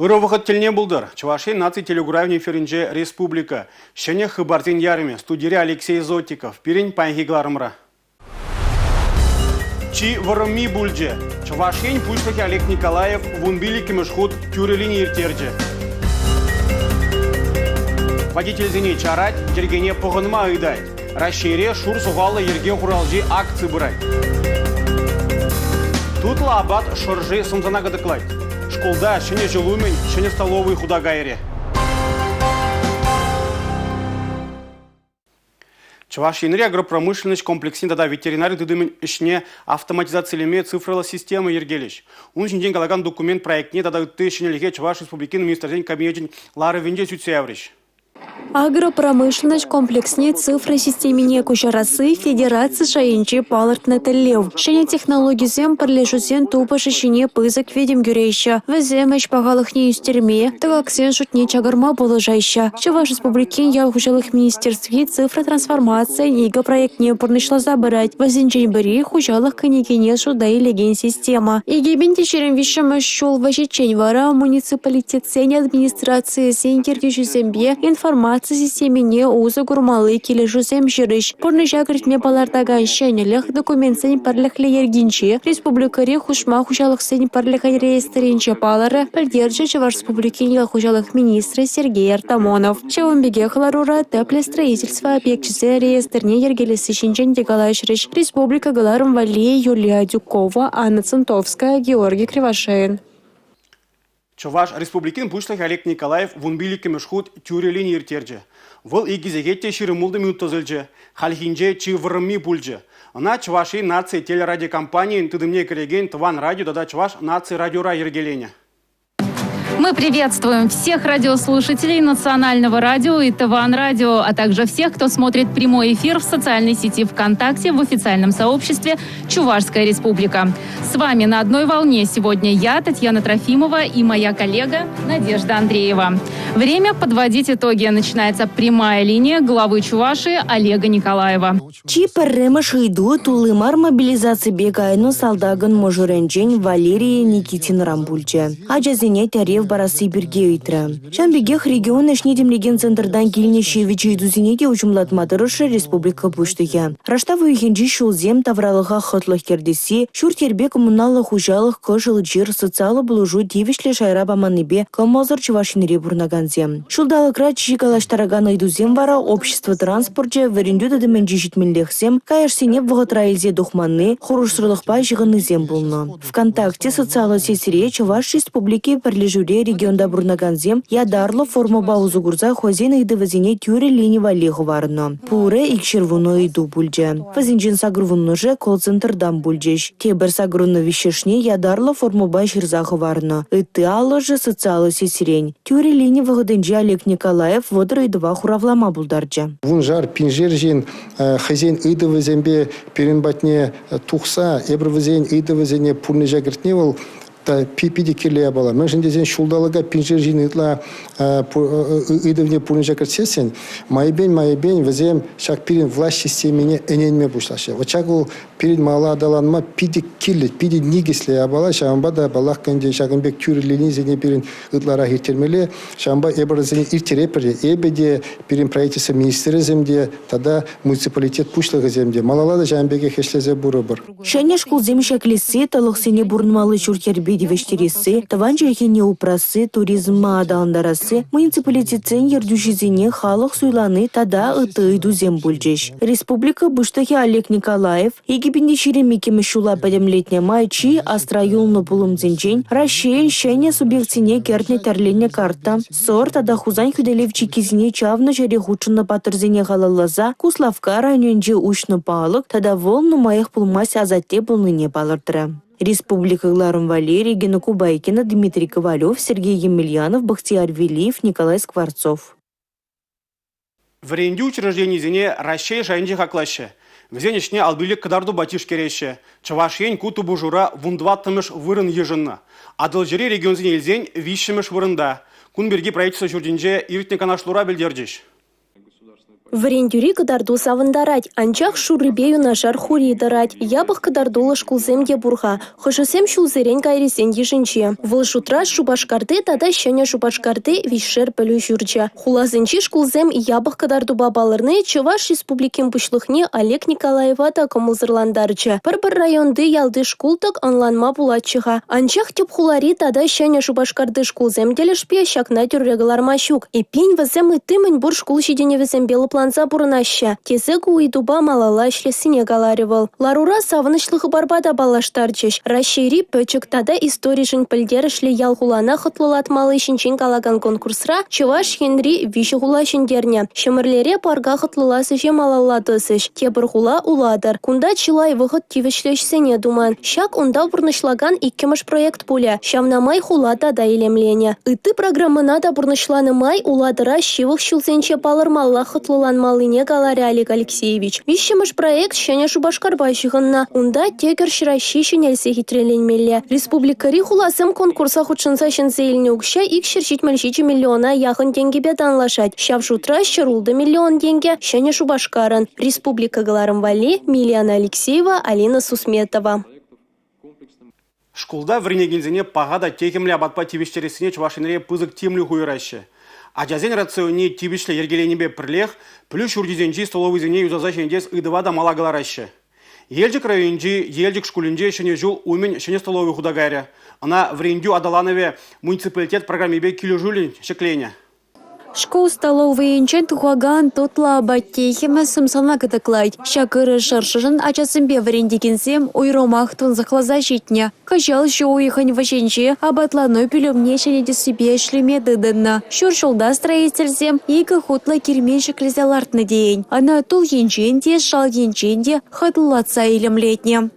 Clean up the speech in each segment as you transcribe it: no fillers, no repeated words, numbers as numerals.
Ырӑ вӑхӑт тӗлне пултӑр. Чӑваш Ен наци телекуравӗн эфирӗнче республика. Ҫӗнӗ хыпарсен ярӑмӗ. Студире Алексей Зотиков. Пирӗн паянхи кӑларӑмра. Чи вӑрӑмми пулчӗ. Чӑваш Ен Пуҫлӑхӗ Олег Николаев вунпиллӗкмӗш хут тӳрӗ лини ирттерчӗ. Водительсене чарать, йӗркене пӑхӑнма ыйтать. Раҫҫейре шур сухаллӑ йӗрке хуралҫи акци пырать. Тутлӑ апат шӑрши сӑмсана кӑтӑклать. Шкулта Ҫӗнӗ ҫул умӗн ҫӗнӗ столовӑй хута кайрӗ. Чӑваш Енри агропромышленноҫ комплексне тата ветеринари тытӑмӗн ӗҫне автоматизацилеме цифрӑллӑ система йӗркелӗҫ. Ун ҫинчен калакан документ проектне тата ытти ҫӗнӗлӗхе Чӑваш Республикин Министрсен Кабинечӗн ларӑвӗнче сӳтсе яврӗҫ. Агропромышленноҫ комплексне цифра системине куҫарасси федераци шайӗнче палӑртнӑ тӗллев. Ҫӗнӗ технологисем пӗрлешӳсен тупӑшӗ ҫине пысӑк витӗм кӳреҫҫӗ. Вӗсем ӗҫ пахалӑхне ӳстерме, тӑкаксен шутне чакарма пулӑшаҫҫӗ. Чӑваш Республикин ял хуҫалӑх министерстви цифра трансформацийӗн икӗ проектне пурнӑҫласа пырать. Вӗсенчен пӗри – хуҫалӑх кӗнекине шута илекен система. 2023-мӗш ҫул вӗҫӗччен вара муниципалитетсен администрацийӗсен ертӳҫисемпе информаци системине усӑ курмалли килӗшӳсем ҫырӗҫ. Пурнӑҫа кӗртме палӑртакан ҫӗнӗлӗх документсен пӗрлӗхлӗ йӗркинче республикӑри хушма хуҫалӑхсен пӗрлӗхӗн реестрӗнче палӑрӗ, пӗлтерчӗ Чӑваш Республикин ял хуҫалӑх министрӗ Сергей Артамонов. Ҫавӑн пекех ларура тӗплӗ строительство объекчӗсен реестрне йӗркелесси ҫинчен те калаҫрӗҫ. Республика кӑларӑм валли Юлия Адюкова, Анна Центовская, Георгий Кривошеин. Чӑваш Республикин Пуҫлӑхӗ Олег Николаев вунпиллӗкмӗш хут тӳрӗ лини ирттерчӗ. Вӑл икӗ сехет те 26 минут тӑсӑлчӗ. Хальхинче чи вӑрӑмми пулчӗ. Ӑна Чӑваш Ен наци телерадиокомпанийӗн тытӑмне кӗрекен Тӑван радио тата Чӑваш наци радиора йӗркеленӗ. Мы приветствуем всех радиослушателей Национального радио и Тыван радио, а также всех, кто смотрит прямой эфир в социальной сети ВКонтакте в официальном сообществе «Чувашская республика». С вами на одной волне сегодня я, Татьяна Трофимова, и моя коллега Надежда Андреева. Время подводить итоги. Начинается прямая линия главы Чувашии Олега Николаева. Чи пӗрремӗш ыйту тулли мар мобилизаципе кайнӑ салтакӑн мӑшӑрӗнчен Валерия Никитинӑран пулчӗ. Ачасене тӗрев парасси пирки ыйтрӗ. Ҫавӑн пекех регион ӗҫне тимлекен центртан килнӗ ҫивӗч ыйтусене те уҫӑмлатма тӑрӑшрӗ республика Пуҫлӑхӗ. Раштав уйӑхӗнчи ҫулсем тавралӑха хӑтлӑх кӗртесси, ҫурт-йӗрпе коммуналлӑ хуҫалӑх, кӑшӑл чир, социаллӑ пулӑшу тивӗҫлӗ шайра паманнипе кӑмӑлсӑр Чӑваш Енре пурӑнакансем. Ҫулталӑкра чи калаҫтаракан ыйтусем вара общество транспорчӗ, вӗрентӳ тытӑмӗнчи ҫитменлӗхсем, каяшсене вӑхӑтра илсе тухманни, хӑрушсӑрлӑхпа ҫыхӑннисем пулнӑ. ВКонтакте социаллӑ сетьре Чӑваш Республики пӗрлешӳре регионта пурӑнакансем ятарлӑ формӑпа усӑ курса хӑйсен ыйтӑвӗсене тӳрӗ лини валли хӑварнӑ. Пурӗ 210 ыйту пулчӗ. Вӗсенчен 80-шӗ колл-центртан пулчӗҫ. Тепӗр 83-шне ятарлӑ формӑпа ҫырса хӑварнӑ. Ытти аллӑшӗ социаллӑ сетьрен. Тӳрӗ лини вӑхӑтӗнче Олег Николаев 30 ыйтӑва хуравлама пултарчӗ. Вуншар, пиншер ҫын хӑйсен ыйтӑвӗсемпе пирӗн патне тухса эпир вӗсен ыйтӑвӗсене пурнӑҫа кӗртни вӑл питӗ кирлӗ япала. Мӗншӗн тесен ҫулталӑка пиншер ҫын ытла ыйтӑвне пурнӑҫа кӗртсессӗн майӗпен-майӗпен вӗсем ҫак пирӗн влаҫ системине ӗненме пуҫлаҫҫӗ. Вот ҫак вӑл Пирӗн мала аталанма питӗ кирлӗ, питӗ никӗслӗ япала, ҫавӑнпа та, паллах, ӗнтӗ ҫакӑн пек тӳрӗ линисене пирӗн ытларах ирттермелле. Ҫавӑнпа эпир вӗсене ирттеретпӗр те. Эпӗ те, пирӗн правительство министрӗсем те тата муниципалитет пуҫлӑхӗсем те малалла та ҫавӑн пекех ӗҫлесе пырӑпӑр. Ҫӗнӗ шкулсем ҫӗклесси, тӑлӑхсене пурӑнмалли ҫурт-йӗрпе тивӗҫтересси, тӑван чӗлхене упрасси, туризма аталантарасси, муниципалитетсен ертӳҫисене халӑх суйлани тата ытти ыйтусем пулчӗҫ. Республика Пуҫлӑхӗ Олег Николаев 2022-мӗш ҫула пӗтӗмлетнӗ май чи асра юлнӑ пулӑмсенчен Раҫҫейӗн ҫӗнӗ субъектсене кӗртнӗ тӗрленӗ карта, Сӑр тата Хусан хӳтӗлев чиккисене чавнӑ ҫӗре хутшӑннӑ паттӑрсене халалласа Куславкка районӗнче уҫнӑ палӑк тата вӑл нумаях пулмасть асатте пулнине палӑртрӗ. Республика кӑларӑм валли Регина Кубайкина, Дмитрий Ковалев, Сергей Емельянов, Бахтияр Велиев, Николай Скворцов. Вӗрентӳ учрежденийӗсене Раҫҫей шайӗнче хаклаҫҫӗ. Вӗсен ӗҫне алпиллӗк кӑтартупа тишкереҫҫӗ. Чӑваш Ен ку тупӑшура вунтӑваттӑмӗш вырӑн йышӑннӑ. Атӑлҫири регионсене илсен виҫҫӗмӗш вырӑнта. Кун пирки правительство ҫуртӗнче иртнӗ канашлура пӗлтерчӗҫ. Вӗрентӳри кӑтарту савӑнтарать, анчах шуррипе юнашар хури тӑрать. Япӑх кӑтартуллӑ шкулсем те пур-ха. Хӑшӗсем ҫулсерен кайрисен йышӗнче. Вӑл шутра Шупашкарти тата Ҫӗнӗ Шупашкарти виҫшер пӗлӳ ҫурчӗ. Хуласенчи шкулсем япӑх кӑтартупа палӑрни Чӑваш Республикин Пуҫлӑхне Олег Николаева та кӑмӑлсӑрлантарчӗ. Пӗр-пӗр районти ялти шкул-тӑк ӑнланма пулатчӗ-ха. Анчах тӗп хулари тата Ҫӗнӗ Шупашкарти шкулсем тӗлӗшпе ҫакна тӳрре кӑларма ҫук. Эппин, вӗсем ытти мӗн пур шкул ҫитӗнӗвӗсемпе лӑпланса пурӑнаҫҫӗ, тесе ку ыйтупа малалла ӗҫлессине каларӗ вӑл. Ларура савӑнӑҫлӑ хыпарпа та паллаштарчӗҫ. Раҫҫейри пӗчӗк тата историшӗн пӗлтерӗшлӗ ял-хулана хӑтлӑлатмалли ҫинчен калакан конкурсра Чӑваш Енри виҫӗ хула ҫӗнтернӗ. Ҫӗмӗрлере парка хӑтлӑлас ӗҫе малалла тӑсӗҫ. Тепӗр хула – Улатӑр. Кунта чылай вӑхӑт тивӗҫлӗ ӗҫсене туман. Ҫак унта пурнӑҫлакан иккӗмӗш проект пулӗ. Ҫавна май хула тата илемленӗ. Ытти программӑна та пурнӑҫланӑ май Улатӑра ҫывӑх ҫулсенче палӑрмаллах хӑтлӑланмаллине каларӗ Олег Алексеевич. Виҫҫӗмӗш проект Ҫӗнӗ Шупашкарпа ҫыхӑннӑ. Унта тӗкӗр ҫӑраҫҫи ҫӗнелсе хитреленмелле. Республикӑри хуласем конкурса хутшӑнса ҫӗнсе илнӗ укҫа 277 миллиона яхӑн тенкӗпе танлашать. Ҫав шутра 106 миллион тенкӗ Ҫӗнӗ Шупашкарӑн. Республика кӑларӑм валли Милена Алексеева, Алина Сусметова. Шкулта вӗренекенсене паха та техӗмлӗ апатпа тивӗҫтерессине Чӑваш Енре пысӑк тимлӗх уйӑраҫҫӗ. Ачасен рационне тивӗҫлӗ йӗркеленипе пӗрлех пӗлӳ ҫурчӗсенчи столовӑйсене юсаса ҫӗнетес ыйтӑва та мала кӑлараҫҫӗ. Елчӗк районӗнчи Елчӗк шкулӗнче Ҫӗнӗ ҫул умӗн ҫӗнӗ столовӑй хута кайрӗ. Ӑна вӗрентӳ аталанӑвӗ муниципалитет программипе килӗшӳллӗн ҫӗкленӗ. Шкул столовӑйӗнчен тухакан тутлӑ апат техӗмӗ сӑмсана кӑтӑклать. Ҫак ырӑ шӑршӑшӑн ачасемпе вӗрентекенсем уйрӑмах тунсӑхласа ҫитнӗ. Кӑҫал ҫу уйӑхӗн вӗҫӗнче апатлану пӳлӗмне ҫӗнетессипе ӗҫлеме тытӑннӑ. Ҫур ҫулта строительсем икӗ хутлӑ кермен ҫӗклесе лартнӑ тейӗн. Ӑна тул енчен те, шал енчен те хӑтлӑлатса илемлетнӗ.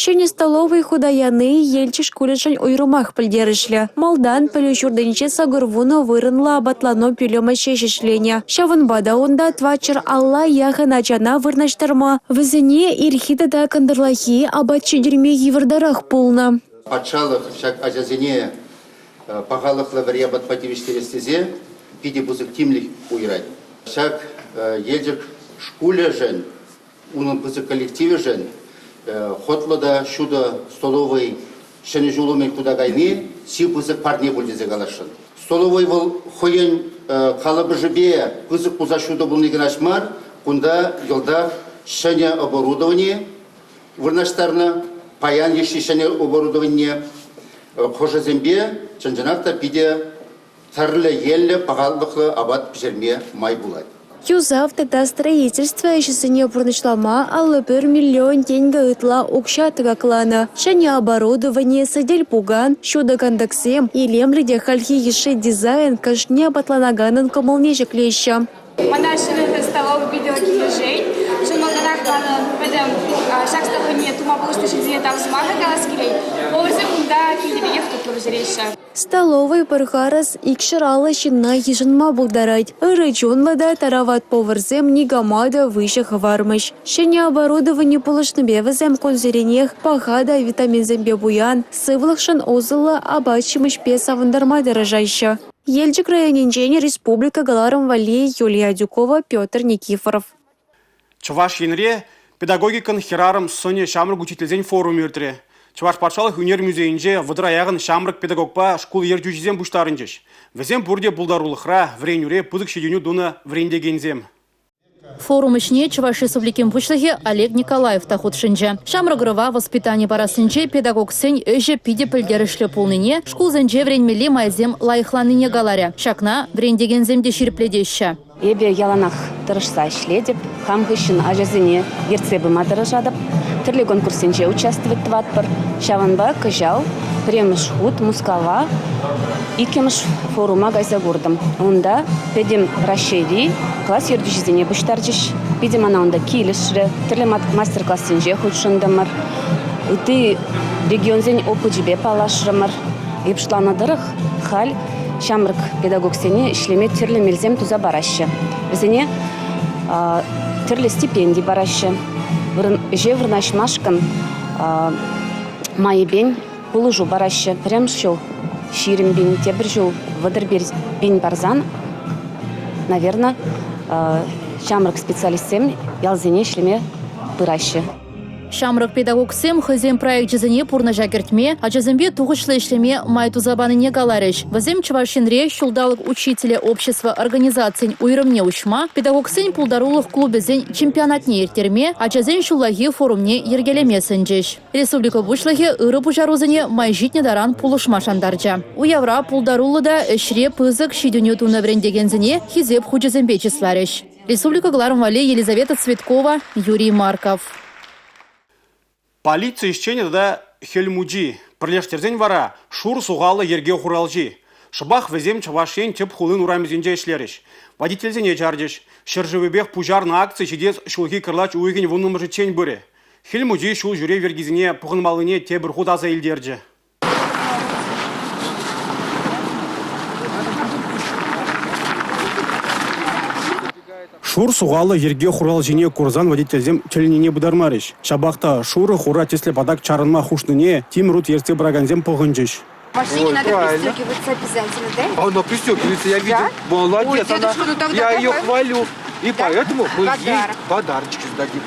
Ҫӗнӗ столовӑй хута яни Елчӗк шкулӗшӗн уйрӑмах пӗлтерӗшлӗ. Малтан пӗлӳ ҫуртӗнче 80 вырӑнлӑ апатлану пӳлӗмӗ ҫеҫ ӗҫленӗ. Ҫавӑнпа та унта 450 яхӑн ачана вырнаҫтарма, вӗсене ирхи тата кӑнтӑрлахи апат ҫитерме йывӑртарах пулнӑ. Патшалӑх ҫак ачасене пахалӑхлӑ вӗри апатпа тивӗҫтерес тесе питӗ пысӑк тимлӗх уйӑрать. Ҫак Елчӗк шкулӗшӗн, унӑн пысӑк коллективӗшӗн хӑтлӑ та ҫутӑ столовӑй Ҫӗнӗ ҫул умӗн хута кайни чи пысӑк парне пуль тесе каласшӑн. Столовӑй вӑл хӑйӗн калӑпӑшӗпе пысӑк пулса ҫутӑ пулни кӑна мар, кунта йӑлтах ҫӗнӗ оборудовани вырнаҫтарнӑ. Паян йышши ҫӗнӗ оборудованине хӑшӗсемпе чӑн-чӑнах та питӗ тӗрлӗ енлӗ пахалӑхлӑ апат пӗҫерме май пулать. Юсав тата строительство ӗҫӗсене пурнӑҫлама 51 миллион тенкӗ ытла укҫа тӑкакланӑ. Ҫӗнӗ оборудовани, сӗтел-пукан, ҫутӑ кантӑксем, илемлӗ те хальхи йышши дизайн кашни апатланаканӑн кӑмӑлне ҫӗклеҫҫӗ. Мана ҫӗнӗ столовый питӗ килӗшет. Чӑн малтанах манӑн пӗтӗм ҫак столовӑйне тума пулӑшнӑ ҫынсене тав сӑмахӗ калас килет. Поварсем кунта килти пекех тутлӑ пӗҫереҫҫӗ. Столовӑй пӗр харӑс 250 ҫынна йышӑнма пултарать. Ырӑ чунлӑ та тарават поварсем никама та выҫӑ хӑвармӗҫ. Ҫӗнӗ оборудовани пулӑшнипе вӗсем кунсеренех паха та витаминсемпе пуян, сывлӑхшӑн усӑллӑ апат-ҫимӗҫпе савӑнтарма тӑрӑшаҫҫӗ. Елчӗк районӗнчен республика кӑларӑм валли Юлия Адюкова, Петр Никифоров. Чӑваш Енре педагогикӑн хӗрарӑм сӑнӗ ҫамрӑк учительсен форумӗ иртрӗ. Чӑваш патшалӑх ӳнер музейӗнче вӑтӑра яхӑн ҫамрӑк педагогпа шкул ертӳҫисем пуҫтарӑнчӗҫ. Вӗсем пурте пултарулӑхра, вӗренӳре пысӑк ҫитӗнӳ тунӑ вӗрентекенсем. Форум ӗҫне Чӑваш Республикин Пуҫлӑхӗ Олег Николаев та хутшӑнчӗ. Ҫамрӑк ӑрӑва воспитани парассинче педагогсен ӗҫӗ питӗ пӗлтерӗшлӗ пулнине, шкулсенче вӗренмелли майсем лайӑхланнине каларӗ. Ҫакна вӗрентекенсем те ҫирӗплетеҫҫӗ. Эпӗ яланах тӑрӑшса ӗҫлетӗп, хам хыҫҫӑн ачасене ертсе пыма тӑрӑшатӑп. Тӗрлӗ конкурссенче участвовать тӑватпӑр. Ҫавӑнпа кӑҫал пӗрремӗш хут Мускава иккӗмӗш форума кайса куртӑм. Унта пӗтӗм Раҫҫейри класс ертӳҫисене пуҫтарчӗҫ. Питӗ мана унта килӗшрӗ. Тӗрлӗ мастер-классенче хутшӑнтӑмӑр. Ытти регионсен опычӗпе паллашрӑмӑр. Эп шутланӑ тӑрӑх, халь ҫамрӑк педагогсене ӗҫлеме тӗрлӗ мелсем туса параҫҫӗ. Вӗсене тӗрлӗ стипенди параҫҫӗ. Ӗҫе вырнаҫмашкӑн майӗпен. Пулӑшу параҫҫӗ. Пӗрремӗш ҫул 20 пин, тепӗр ҫул 31 пин парсан, наверное, ҫамрӑк специалистсем ялсене ӗҫлеме пыраҫҫӗ. Ҫамрӑк педагогсем хӑйсен проекчӗсене пурнӑҫа кӗртме, ачасемпе тухӑҫлӑ ӗҫлеме май туса панине каларӗҫ. Вӗсем Чӑваш Енре ҫулталӑк учителӗ общество организацийӗн уйрӑмне уҫма, педагогсен пултарулӑх клубӗсен чемпионатне ирттерме, ачасен ҫуллахи форумне йӗркелеме сӗнчӗҫ. Республика Пуҫлӑхӗ ырӑ пуҫарусене май ҫитнӗ таран пулӑшма шантарчӗ. Уявра пултаруллӑ та ӗҫре пысӑк ҫитӗнӳ тунӑ вӗрентекенсене Хисеп хучӗсемпе чысларӗҫ. Республика кӑларӑм валли Елизавета Цветкова, Юрий Марков. Полици ӗҫченӗ тата Хӗл Мучи пӗрлештерсен вара шур сухаллӑ йӗрке хуралҫи. Шӑпах вӗсем Чӑваш Ен тӗп хулин урамӗсенче ӗҫлерӗҫ. Водительсене чарчӗҫ. Ҫӗршывӗпех пуҫарнӑ акци ҫитес ҫулхи кӑрлач уйӑхӗн вуннӑмӗшӗччен пырӗ. Хӗл Мучи ҫул ҫӳрев йӗркисене пӑхӑнмаллине тепӗр хут аса илтерчӗ. Шур сухаллӑ йӗрке хуралҫине курсан водительсем тӗлӗннине пытармарӗҫ. Ҫапах та шурӑ хура тӗслӗ патак чарӑнма хушнине тимӗр ут ертсе пыракансем пӑхӑнчӗҫ. Машине надо пристегиваться обязательно, да? Она пристегивается, я видел. Молодец, Ой, она. дедушка, ну тогда Я ее давай. хвалю. И поэтому мы ей Подарок. подарочки дадим.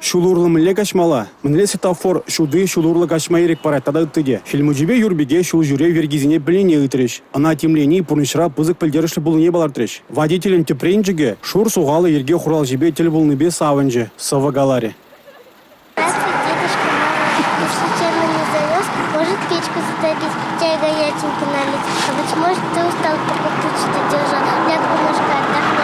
Ҫул урлӑ мӗнле каҫмалла? Мӗнле светофор ҫути ҫул урлӑ каҫма ирӗк парать тата ытти те. Хӗл Мучипе Юрпике ҫул ҫӳрев йӗркисене пӗлнине ыйтрӗҫ. Ӑна тимлени пурнӑҫра пысӑк пӗлтерӗшлӗ пулнине палӑртрӗҫ. Водителӗн тӗпренчӗкӗ шур сухаллӑ йӗрке хуралҫипе тӗл пулнипе савӑнчӗ, сӑвӑ каларӗ. Здравствуй, дедушка Мороз. Уж случайно не завез, может печку затопить, чай горяченький налить. А быть может, ты устал, пока тучи держал. Ляг немножко отдохни,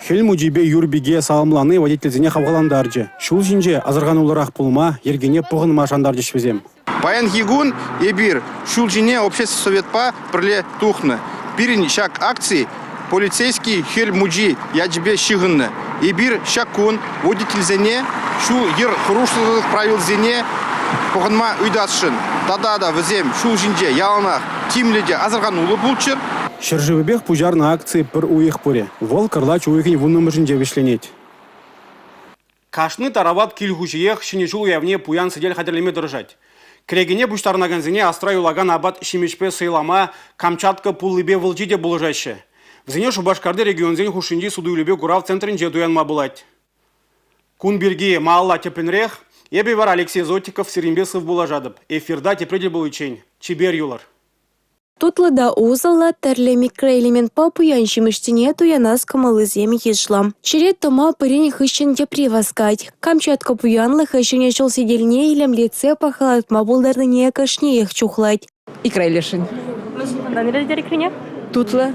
Хӗл Мучипе Юрпике саламлани водительсене хавхалантарчӗ. Ҫул ҫинче асӑрхануллӑрах пулма, йӗркене пӑхӑнма шантарчӗҫ вӗсем. Паянхи кун эпир ҫул ҫине общество советпа пӗрле тухнӑ. Пирӗн ҫак акци полицейский Хӗл Мучи ячӗпе ҫыхӑннӑ. Эпир ҫак кун водительсене ҫул-йӗр хӑрушсӑрлӑх правилисене пӑхӑнма ыйтасшӑн. Тата та вӗсем ҫул ҫинче яланах тимлӗ те асӑрхануллӑ пулччӑр. Ҫӗршывӗпех пуҫарнӑ акци пӗр уйӑх пырӗ. Вӑл кӑрлач уйӑхӗн вуннӑмӗшӗнче вӗҫленет. Кашни тарават кил хуҫиех Ҫӗнӗ ҫул уявне пуян сӗтел хатӗрлеме тӑрӑшать. Кӗрекене пуҫтарӑнакансене асра юлакан апат-ҫимӗҫпе сӑйлама Камчатка пуллипе вӑлчи те пулӑшаҫҫӗ. Вӗсене Шупашкарти регионсен хушшинчи суту-илӳпе курав центрӗнче туянма пулать. Кун пирки малалла тӗплӗнрех. Эпӗ вара Алексей Зотиков сирӗнпе сывпуллашатӑп. Эфирта тепре тӗл пуличчен. Чипер юлӑр. Тутлӑ та усӑллӑ, тӗрлӗ микроэлементпа пуян ҫимӗҫсене туянас кӑмӑллисем йышлӑ. Черет тӑма пӗрин хыҫҫӑн тепри васкать. Камчатка пуянлӑхӗ Ҫӗнӗ ҫул сӗтелне илемлетсе пахалатма пултарнине кашниех чухлать. Икра илесшӗн. Тутлӑ,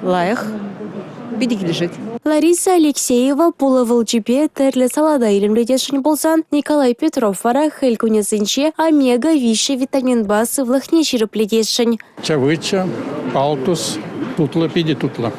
лайӑх, питӗ килӗшет. Лариса Алексеева пулӑ вӑлчипе тӗрлӗ салата илемлетесшӗн пулсан, Николай Петров вара хӗл кунӗсенче омега-3 витаминпа сывлӑхне ҫирӗплетесшӗн. Чавыча, палтус тутлӑ, питӗ тутлӑ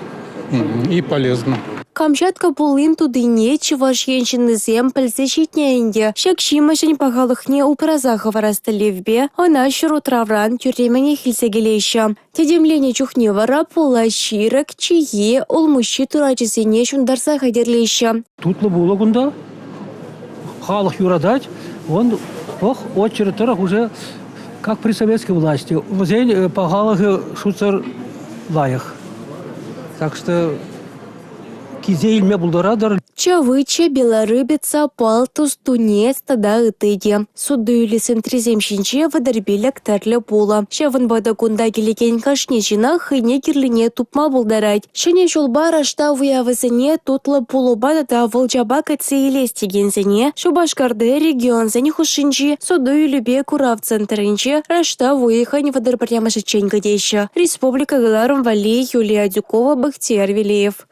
и полезно. Камчатка пуллин тутине Чӑваш Ен ҫыннисем пӗлсе ҫитнӗ ӗнтӗ. Ҫак ҫимӗҫӗн пахалӑхне упраса хӑварас тӗллевпе ӑна ҫурутравран тӳрремӗнех илсе килеҫҫӗ. Тӗтӗмленӗ чухне вара пула ҫирӗк, чие, улмуҫҫи турачӗсене ҫунтарса хатӗрлеҫҫӗ. Тутлӑ пулӑ кунта. Халӑх юратать. Он пӑх очередь тӑрӑх уже как при советской власти. Вӗсен пахалӑхӗ шутсӑр лайӑх. Так что килсе илме пултаратӑр. Чавыча, белорыбица, палтус, тунец тата ытти те. Суту-илӳ центрӗсем ҫинче 35 тӗрлӗ пулӑ. Ҫавӑнпа та кунта килекен кашни ҫынах хӑйне кирлине тупма пултарать. Ҫӗнӗ ҫулпа Раштав уявӗсене тутлӑ пулӑпа тата вӑлчапа кӗтсе илес текенсене Шупашкарти регионсен хушшинчи суту-илӳпе курав центрӗнче раштав уйӑхӗн 31-мӗшӗччен кӗтеҫҫӗ. Республика кӑларӑм валли Юлия Адюкова, Бахтияр Велеев.